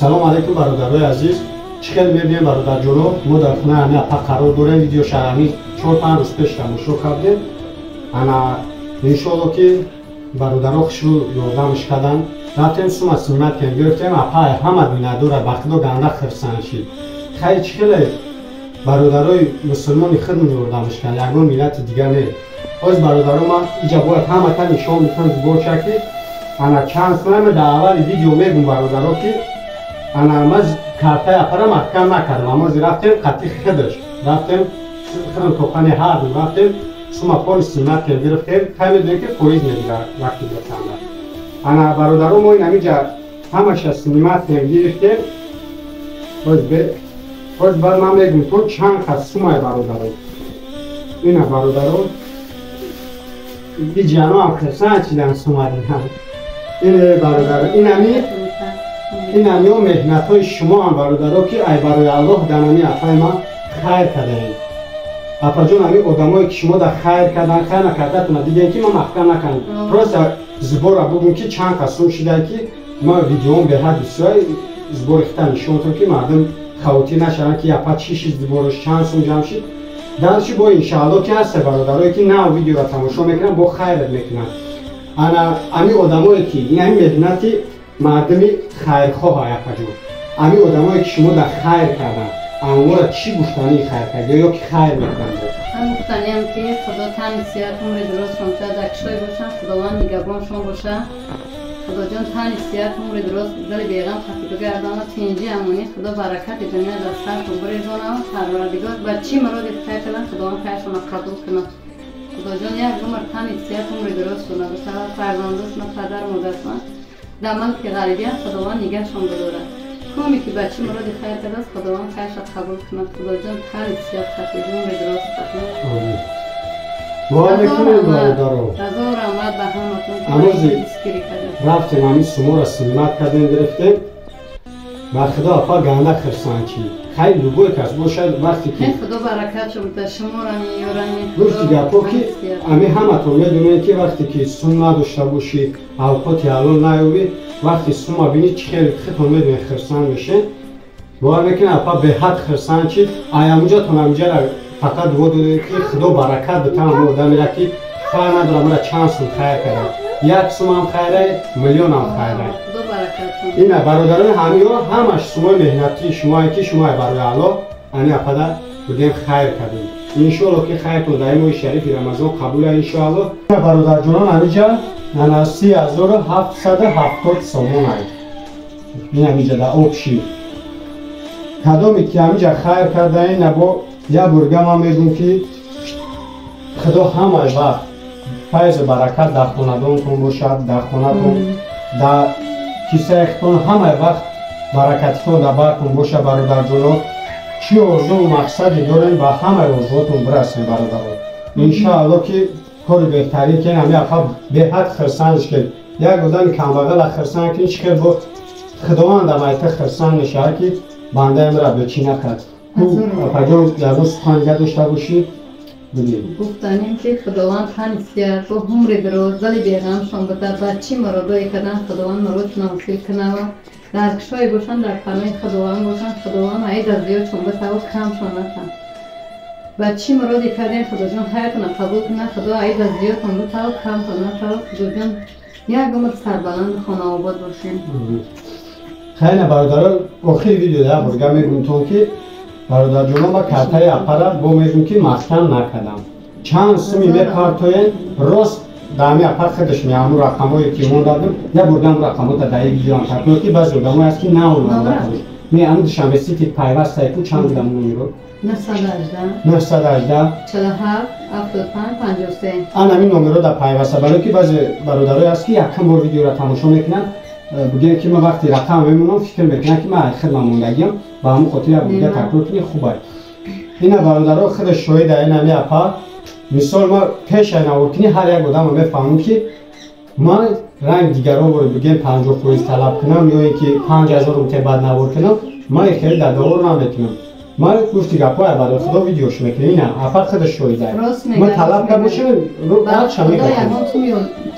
Салом алейкум, бародарои азиз. Чӣ хел мебинем, бародарҷоно, мо дар хонаи ҳами апа қарор дорем. Видеоша ҳами 4-5 рӯз пеш тамошо кардем. Ана, иншоалло, ки бародаро хушрӯ ёрдамш карданд. Рафтем, сума снимать кардем, гирифтем. Апа ҳама миннатдора, ба худо ганда хирсанд шид. Хай, чӣ хеле бародарои мусулмони худмон ёрдамш кард, ягон миллати дига не. Оз, бародаро, ман иҷа бояд ҳамата нишон битам сборча, ки ана чанд сумаме. Дар аввали видео мегум, бародаро, ки ана ман картаи апара маҳкам накардам. Амози рафтем, қати худаш рафтем, худам тохани ҳарду рафтем, сума поли снимать кардем, гирифтем. Хай, медонем, ки фоиз мегирад вақти гирифтанда. Ана, бародаро, мо ин ҳамиҷа ҳамаша снимать кардем, гирифтем. Боз баъд ман мегум, то чанд қад сумай, бародаро. Ина, бародаро, биҷаноам хирсанд чидан, сума дидам. Ин, бародаро, инамиё меҳнатҳои шумоам, бародаро, ки ай барои Аллоҳ данами апаи ман хайр кардаем. Апаҷон, ами одамое, ки шумо да хайр кардан, хайр накардатона дидем, ки ман маҳкам накардам. Просто сбора бугум, ки чанд қад сум шуда, ки ма видеом беҳад бисёр сбори хита нишонтон, ки мардум хавотир нашаванд, ки апа чӣ шид, сборош чанд сум ҷамъ шид. Дальше бо иншаалло, ки ҳаста бародарое, ки нав видеоро тамошо мекунанд, бо хайрат мекунанд. Ана ами одамое, ки ин ами меҳнати мардуми хайрхоҳа. Апаҷон, ами одамое, ки шумо дар хайр карданд, амора чӣ гуфтании хайр кард ё ки хайр мекунанд? Ман гуфтаниям, ки Худо тани сиҳат, умри дуростшон диҳад, дар кишваре бошанд, Худованд нигаҳбоншон бошад. Худоҷон, тани сиҳат, умри дурост, дили беғам хати бигардонад, тинҷӣ, амонӣ, Худо баракати дунё дар саршон бирезонад. Парвардигор ба чӣ муроди хайр карданд, Худованд хайршонро қабул кунад. Худоҷон, як умр тани сиҳат, умри дуростшона бошад, фарзандошона, падару модаршона дар малки ғарибият Худованд нигаҳшон бидорад. Коме ки ба чӣ муроди хайр кардааст, Худованд хайрша қабул кунад. Худоҷон, тани сиҳат хати, умри дурост хати. Дуо мекунем, бародаро. Ҳазор раҳмат ба ҳаматон. Амози дастгирӣ кардем. Рафтем, ҳамин суморо снимать кардем, гирифтем. Ба худо, апа ганда хирсанд чи. Хай, любой кас бошад, вақте ки Худо баракат шуда шуморами ёрами. Гуфти гапо, ки ами ҳаматон медонед, ки вақте ки сум надошта бошӣ, авқоти ҳалол наёбӣ, вақте сума бинӣ, чӣ хел худтон медонед, хирсанд мешед. Бовар мекунед, апа беҳад хирсанд чи. Аямуҷатон амиҷара фақат дуо додед, ки Худо баракат битам ҳама одамера, ки фарқ надорам, мара чанд сум хайр кардам, як сумам хайрай, миллионам хайрай. Худо баракат. Ина, бародарони, ҳамиё ҳамаш сумои меҳнатии шумое, ки шумое барои Аллоҳ ани апада будем, хайр кардем. Иншоалло, ки хайртон дар ин моҳи шарифи Рамазон қабула, иншоалло. Бародарҷонон, ҳамиҷа ана 30 770 сомон ай. Ин ҳамиҷа дар общий кадоме, ки ҳамиҷа хайр кардаин, набо як бурга ман мегӯм, ки Худо ҳамаи вақт файзу баракат дар хонадонтон бошад, дар хонатон, дар кисаи худтон ҳамаи вақт баракатитон дар бартон бошад. Бародарҷоно, чӣ орзуву мақсаде дорем, ба ҳамаи орзуотон бирасем, бародаро. Иншоалло, ки кори беҳтарин, ки ҳами апа беҳад хирсандш, ки як одами камбағала хирсанд ки чӣ хел бо Худовандам айта хирсанд мешавад, ки бандаамра бечӣ накард. Апаҷон, ягон сухан дига дошта бошӣ, бигӯ. Гуфтанем, ки Худованд тани сиҳат бо умри дароз, дили беғамшон буда, ба чӣ муродое кардан, Худованд муродшон ҳосил кунава. Дар кишваре бошанд, дар паноҳи Худованд бошанд. Худованд аида зиёдшон битаву камшон натан. Ба чӣ муроде кардем, Худоҷон хайртона қабул кунад. Худо аида зиёдтон битаву камтон натаву. Худоҷон, як умр сарбаланду хонаобод бошем. Хайна, бародаро, охири видео як бурга мегӯмтон, ки бародарҷоно, ма картаи апара бо мегӯм, ки маҳкам накардам. Чанд суми мепартоен, рост даами апа худаш меаму рақамое, ки мондадим. Як бургам рақамота дар як видеоам такрор, ки баъзе одамое ҳаст, ки наомада. Не, ами Душанбе Сити пайвастае ку, чанд будам номеро? 918. 918. 47 75 53. Ан ҳамин номеро дар пайваста, барое ки баъзе бародарое ҳаст, ки якум бор видеоро тамошо мекунанд, бигӯянд, ки ман вақти рақам мемонам, фикр мекунам, ки ман хидмат мондагиам. Ба ҳамон хотир як бурга такрор кунӣ, хуб ай. Ина, бародаро, худаш шоҳида, ин ҳами апа. Мисол, ма пешай наворкунӣ ҳар як одамо мефаҳмам, ки ман ранг дигаро боро бигӯем 50% талаб кунам ё ин ки 5000 рубте баъд навор кунам, ман хеле дар довор наметунам. Ман гуфти гапҳоя, барои Худо видеош мекунем. Ина апа худаш шоҳида, ман талаб кар бошам,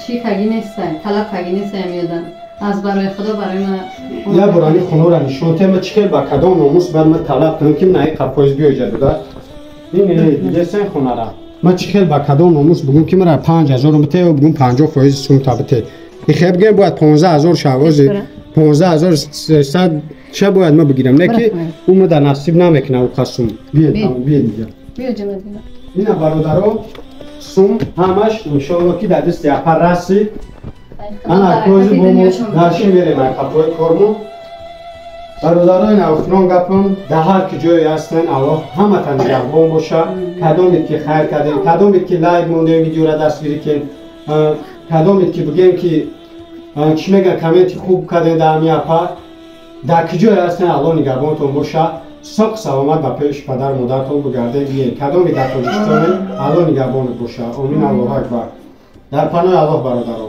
чӣ каги нестай, талаб каги нестай меёдам. Аз барои Худо барои ма я борани хонора нишон те, ма чӣ хел, ба кадом номус бояд ма талаб кунам, ки на иқа фоиз биёҷа дода? Ин дидесен хонара, ма чӣ хел, ба кадом номус бугум, ки мара 5000 бите ё бугум 50% сумта бите? Ихе бигем, бояд 15 000 шавози 15 300 ча бояд ма бигирам, не ки ӯ ма дар насиб намекуна ӯ қасум. Биед, биед инҷа. Ина, бародаро, сум ҳамаш иншоалло ки дар дасти апа расид. Ана кози бомо дарши мерем қафои корму. Бародаро, ина охирон гапам: дар ҳар ки ҷое ҳастен, Аллоҳ ҳаматан нигаҳбон боша. Кадомед ки хайр кардем, кадомед ки лайк мондем, видеора дастгирӣ кен, кадомед ки бигем ки чӣ мегӯян, комменти хуб кардем дар ҳами апа, дар ки ҷое ҳастен, Аллоҳ нигаҳбонтон боша. Соқ саломат ба пеши падару модаратон бигардед. Биен, кадоме дар Тоҷикистонем, Аллоҳ нигаҳбонат боша. Омин, Аллоҳу акбар. Дар паноҳи Аллоҳ, бародаро.